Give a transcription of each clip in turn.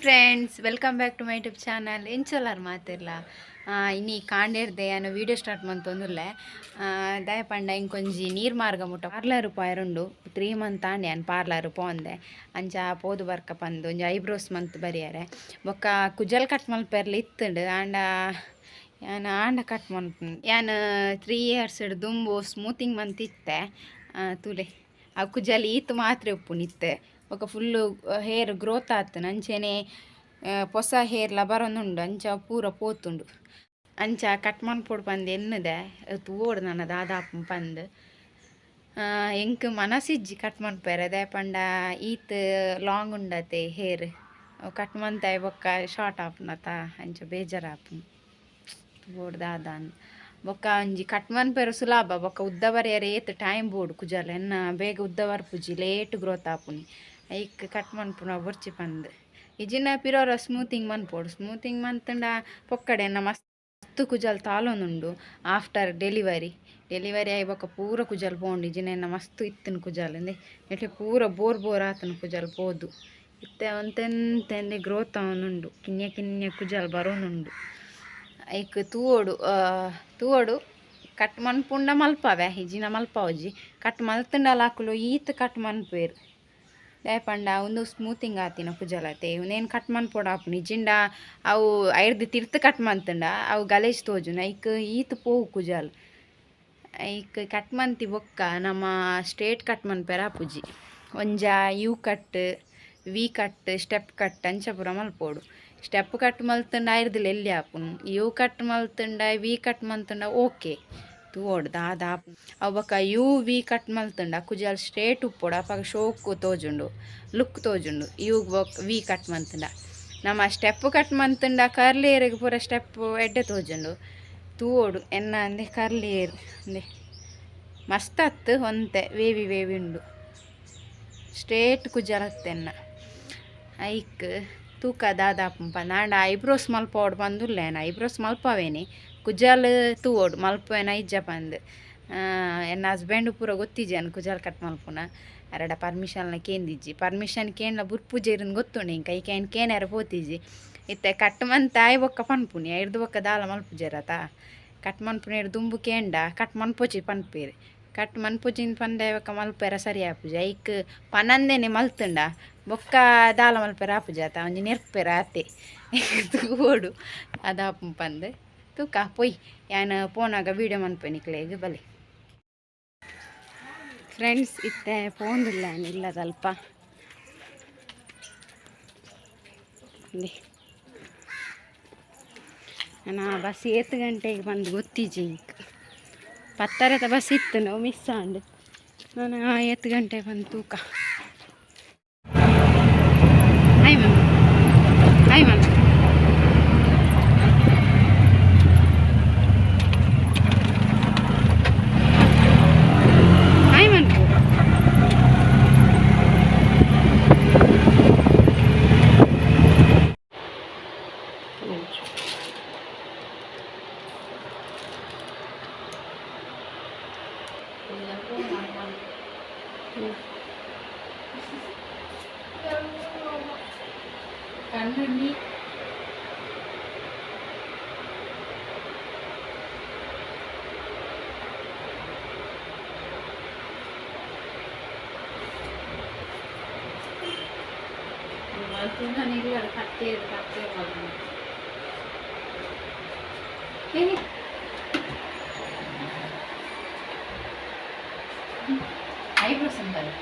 Friends, welcome back to my YouTube channel. ಎಂಚೊಲ್ಲಾರ್ ಮಾತಿರ್ಲ ಇನಿ ಕಾಂಡೇರ್ದೆ ಯಾನು video start ಮಂತೊಂದುಲ್ಲೆ. ದಾಯ ಪಂಡ ಇಂಕೊಂಜಿ ನೀರ್ ಮಾರ್ಗ ಮುಟ್ಟ ಪಾರ್ಲರ್ ಪೋಯರುಂಡು. 3 ಮಂತ್ ಆಂಡ್ ಯಾನ್ ಪಾರ್ಲರ್ ಪೋಂದೆ. ಅಂಚ ಪೋದು ಬರ್ಕ ಪಂದು ಒಂಜಿ ಐಬ್ರೋಸ್ ಮಂತ್ ಬರಿಯರೆ ಬೊಕ್ಕ ಕುಜಲ್ ಕಟ್ ಮಲ್ಪೆರ್ಲ ಇತ್ತುಂಡು. ಆಂಡ ಯಾನ್ ಆಂಡ ಕಟ್ ಮನ್ಪುನು. ಯಾನ್ 3 ಇಯರ್ಸ್ ದುಂಬು ಸ್ಮೂತಿಂಗ್ ಮಂತ್ ಇತ್ತೆ. ತೂಲೆ, ಆ ಕುಜಲ್ ಈತ್ ಮಾತ್ರ ಉಪ್ಪುನು ಇತ್ತೆ. ಬೊಕ್ಕ ಫುಲ್ಲು ಹೇರ್ ಗ್ರೋತ್ ಆತುಂಡು. ಅಂಚೆನೆ ಪೊಸ ಹೇರ್ಲ ಬರೊಂದುಂಡು. ಅಂಚ ಪೂರ ಪೋತುಂಡು. ಅಂಚ ಕಟ್ ಮನ್ಪೊಡು ಪಂದ್ ಎನ್ನುದೆ. ತೂವೊಡು ನನ ದಾದ ಪಂದ್. ಎಂಕ್ ಮನಸಿಜ್ಜಿ ಕಟ್ ಮನ್ಪೆರೆ. ದಾಯೆ ಪಂಡ ಈತ್ ಲಾಂಗ್ ಉಂಡತೆ ಹೇರ್. ಕಟ್ ಮಂತಾಯಿ ಬೊಕ್ಕ ಶಾರ್ಟ್ ಆಪುನತ, ಅಂಚ ಬೇಜಾರಾಪುಂಡು. ತೂವೊಡು ದಾದ. ಬೊಕ್ಕ ಒಂಜಿ ಕಟ್ ಮನ್ಪೆರೆ ಸುಲಭ, ಬೊಕ್ಕ ಉದ್ದ ಬರಿಯರೆ ಏತ್ ಟೈಮ್ ಬೋಡು. ಕುಜಲ್ ಎನ್ನ ಬೇಗ ಉದ್ದ ಬರ್ಪುಜಿ, ಲೇಟ್ ಗ್ರೋತ್ ಆಪುನಿ. ಐಕ್ ಕಟ್ ಮನ್ಪುನ ಬೊರ್ಚಿ ಪಂದ್. ಇಜಿನ ಪಿರೋರ ಸ್ಮೂತಿಂಗ್ ಮನ್ಪೊಡು. ಸ್ಮೂತಿಂಗ್ ಮಂತುಂಡ ಪೊಕ್ಕಡೆ. ಎನ್ನ ಮಸ್ತ್ ಕುಜಲ್ ತಾಲೊಂದುಂಡು. ಆಫ್ಟರ್ ಡೆಲಿವರಿ, ಡೆಲಿವರಿ ಆಯಿ ಬೊಕ್ಕ ಪೂರ ಕುಜಲ್ ಪೋಂಡು. ಇಜಿನ ಎನ್ನ ಮಸ್ತ್ ಇತ್ತುಂಡು ಕುಜಲ್. ಇಂದೆ ನೆಟೆ ಪೂರ ಬೋರ್ ಬೋರ್ ಆತುಂಡು ಕುಜಲ್ ಪೋದು. ಇತ್ತೆ ಒಂತೆಂತೆಂದೆ ಗ್ರೋತ್ ಆವೊಂದುಂಡು. ಕಿನ್ಯ ಕಿನ್ಯ ಕುಜಲ್ ಬರೋನುಂಡು. ಐಕ್ ತೂವೊಡು ತೂವೊಡು. ಕಟ್ ಮನ್ಪುಂಡ ಮಲ್ಪವೆ, ಇಜಿನ ಮಲ್ಪಾವೊಜಿ. ಕಟ್ ಮಲ್ತುಂಡಲ ಅಕುಲು ಈತ್ ಕಟ್ ಮನ್ಪುವೆರ್. ದಾಯೆ ಪಂಡ ಉಂದು ಸ್ಮೂತಿಂಗ್ ಆತಿನ ಕುಜಲತೆ. ಉಂದೇನ್ ಕಟ್ ಮನ್ಪೊಡಾಪುಂಡು. ಇಜಿಂಡ ಅವು ಐರ್ದ್ ತಿರ್ತ್ ಕಟ್ ಮಂತುಂಡ ಅವು ಗಲೇಜ್ ತೋಜುಂಡು. ಐಕ್ ಈತ್ ಪೋವು ಕುಜಲ್. ಐಕ್ ಕಟ್ ಮಂತಿ ಬೊಕ್ಕ ನಮ ಸ್ಟ್ರೇಟ್ ಕಟ್ ಮನ್ಪೆರೆ ಆಪುಜಿ. ಒಂಜ U cut, V cut, step cut ಅಂಚ ಪೂರ ಮಲ್ಪೊಡು. ಸ್ಟೆಪ್ ಕಟ್ ಮಲ್ತುಂಡ ಐರ್ದ್ ಎಲ್ಯ ಆಪುಂಡು. ಯು ಕಟ್ ಮಲ್ತುಂಡ, ವಿ ಕಟ್ ಮಲ್ತುಂಡ ಓಕೆ. ತೂವೊಡು ದಾದ. ಅವು ಬೊಕ್ಕ ಯು ವಿ ಕಟ್ ಮಲ್ತುಂಡ ಕುಜಲ್ ಸ್ಟ್ರೇಟ್ ಉಪ್ಪೊಡು. ಅಪಗ ಶೋಕು ತೋಜುಂಡು, ಲುಕ್ ತೋಜುಂಡು. ಯು ಬೊಕ್ಕ ವಿ ಕಟ್ ಮಂತುಂಡ. ನಮ ಸ್ಟೆಪ್ ಕಟ್ ಮಂತುಂಡ ಕರ್ಲಿ ಹೇರಿಗೆ ಪೂರ ಸ್ಟೆಪ್ ಎಡ್ಡೆ ತೋಜುಂಡು. ತೂವೊಡು. ಎನ್ನ ಅಂದೆ ಕರ್ಲಿ ಹೇರ್ ಅಂದೆ ಮಸ್ತ್ ಅತ್ತು, ಒಂತೆ ವೇವಿ ವೇವಿ ಉಂಡು. ಸ್ಟ್ರೇಟ್ ಕುಜಲ್ ಅತ್ತೆನ್ನ. ಐಕ್ ತೂಕ ದಾದ ಆಂಡ ಐಬ್ರೋಸ್ ಮಲ್ಪೊಡು ಪಂದುಲ್ಲೆ. ಐಬ್ರೋಸ್ ಮಲ್ಪವೇನೆ. ಕುಜಲ್ ತೂವೊಡು, ಮಲ್ಪುವೆನ ಇಜ್ಜ ಪಂದ್. ಎನ್ನ ಹಸ್ಬೆಂಡ್ ಪೂರ ಗೊತ್ತಿಜ್ಜಿ ಯಾನ್ ಕುಜಲ್ ಕಟ್ ಮಲ್ಪುನ. ಅರೆಡ ಪರ್ಮಿಷನ್ಲ ಕೇಂದಿಜ್ಜಿ. ಪರ್ಮಿಷನ್ ಕೇಂಡ್ಲ ಬುರ್ಪುಜೆರ್ ಗೊತ್ತುಂಡು ಎಂಕ್. ಐಕ್ ಯಾನ್ ಕೇನೆರೆ ಪೋತಿಜ್ಜಿ. ಇತ್ತೆ ಕಟ್ ಮಂತ್ ಆಯಿ ಬೊಕ್ಕ ಪನ್ಪುನಿ. ಐರ್ದ್ ಬೊಕ್ಕ ದಾಲ ಮಲ್ಪುಜೆರತ. ಕಟ್ ಮನ್ಪುನೇರ್ ದುಂಬು ಕೇಂಡ ಕಟ್ ಮನ್ಪೊಚಿ ಪನ್ಪೆರ್. ಕಟ್ ಮನ್ಪುಜಿಂದ್ ಪಂಡೆ ಬೊಕ್ಕ ಮಲ್ಪೆರೆ ಸರಿ ಆಪುಜಿ. ಐಕ್ ಪನಂದೆನೆ ಮಲ್ತುಂಡ ಬೊಕ್ಕ ದಾಲ ಮಲ್ಪೆರೆ ಆಪುಜಿ ಅತ. ಒಂಜಿ ನೆರ್ಪೆರ್ ಆತೆ. ತೂವೊಡು ದಾದ ಪಂದ್. ತೂಕ ಪೊಯ್, ಯಾನ್ ಪೋನಾಗ ವೀಡಿಯೋ ಮನ್ಪೆ ನಿಕ್ಲೆಗ್. ಬಲೆ ಫ್ರೆಂಡ್ಸ್, ಇತ್ತೆ ಪೋಂದುಲ್ಲ ಯಾನ್ ಇಲ್ಲದಲ್ಪ. ಇಂದೆ ನಾ ಬಸ್ ಏತ್ ಗಂಟೆಗೆ ಬಂದು ಗೊತ್ತಿಜ್ಜಿ ಇಂಕ್. ಪತ್ತರೆತ ಬಸ್ ಇತ್ತು, ನಾವು ಮಿಸ್ ಆಂಡ್. ನಾನು ಏತ್ ಗಂಟೆಗೆ ಬಂದು ತೂಕ. Hi ma'am, hi ma'am. Hi ma'am. ಕಣ್ಣು ನೀ ಮಲ್ತುಂಡ ಕಟ್ಟೇರು ಕಟ್ಟೇರು. ಐಬ್ರೋಸ್ ಅಂತಾರೆ.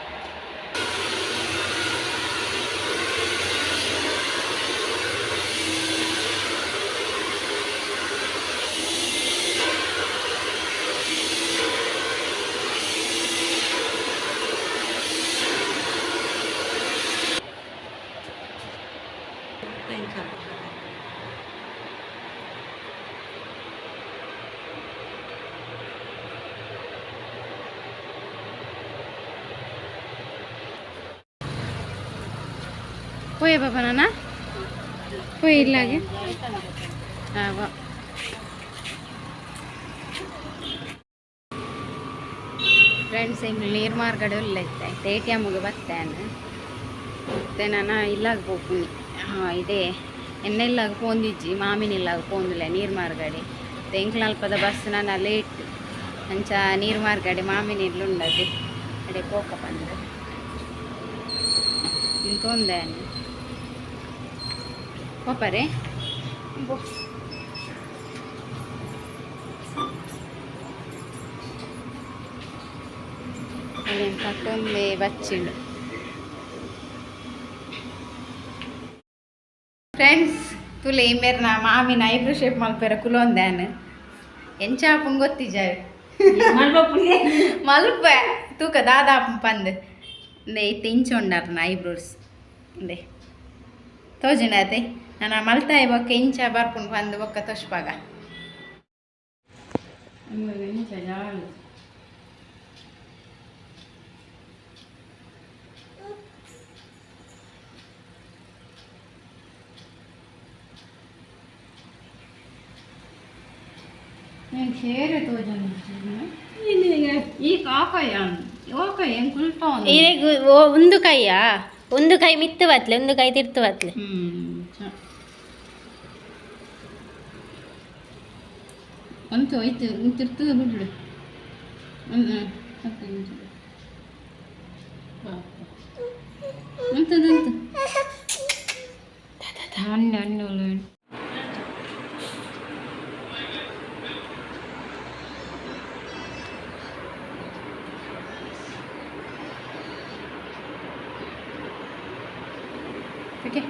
ಪೋಯೆ ಬಾಬಾ ನಾನ ಪೋಯ್ ಇಲ್ಲಾಗೆ. ಹಾಂ, ಫ್ರೆಂಡ್ಸ್, ಹಿಂಗೆ ನೀರು ಮಾರ್ಗಡೆ ಉಲ್ಲ ಇತ್ತೆ. ಎ ಟಿ ಎಮ್ಗೆ ಬತ್ತೇನೆ. ಮತ್ತೆ ನಾನು ಇಲ್ಲಾಗ ಪೋಪುನಿ. ಹಾಂ ಇದೆ ಎನ್ನೆಲ್ಲಾಗ ಪೋಂದಿಜ್ಜಿ ಮಾಮಿನೆಲ್ಲಾಗ ಪೋಂದಿಲ್ಲ ನೀರು ಮಾರ್ಗಡೆ ಎಂಕ್ಲಲ್ಪದ ಬಸ್ ನಾನು ಲೇಟ್ ಅಂಚ ನೀರು ಮಾರ್ಗಡೆ ಮಾಮಿನ ಉಂಡದೆ ಅಡೆ ಪೋಕ ಬಂದು ತೊಂದೆ ಪೋಪರೆ ಬೋ ಅಲ್ಲೇನು ಕಟ್ಟೊಂದೇ ಬಚ್ಚಿಂಡು. ಫ್ರೆಂಡ್ಸ್ ತುಲೆ ಮೇರ್ನ ಮಾಮಿನ ಐಬ್ರೋ ಶೇಪ್ ಮಲ್ಪೆರ ಕುಲೊಂದ್ಯಾನ್ ಎಂಚಾಪುಂಗ್ ಗೊತ್ತಿಜಾವೆ ಮಲ್ಪೆ ತೂಕ ದಾದಾ ಪಂದ್ ಇಂದೆ ಇತ್ತೆ ಇಂಚ ಉಂಡಾರ್ನ ಐಬ್ರೋಸ್ ಇಂದೆ ತೋಜಿನಾತೆ ನಾನು ಮಲ್ತಾಯಿ ಬೊಕ್ಕ ಇಂಚ ಬರ್ಪುಂಡು ಪಂದ್ ಬೊಕ್ಕ ತೋಷ್ಪಾಗ ಇಂಚ ಜಾಲು. నేను షేర్ ಈ ಕಾಕಯ್ಯ ಓಕಯ್ಯ ಕುಲ್ತಾ. ಇರೆಗ್ ಒಂದು ಕೈಯಾ ಒಂದು ಕೈ ಮಿತ್ತು ಬತ್ಲೆ ಒಂದು ಕೈ ತಿರ್ತು ಬತ್ಲೆ. ಒಂತು ಹೋಯ್ತು ತಿರ್ತು ಬಿಡ್ಲು. ಅಂತು ಅನ್ನ ಅನ್ನ. ಓಕೆ.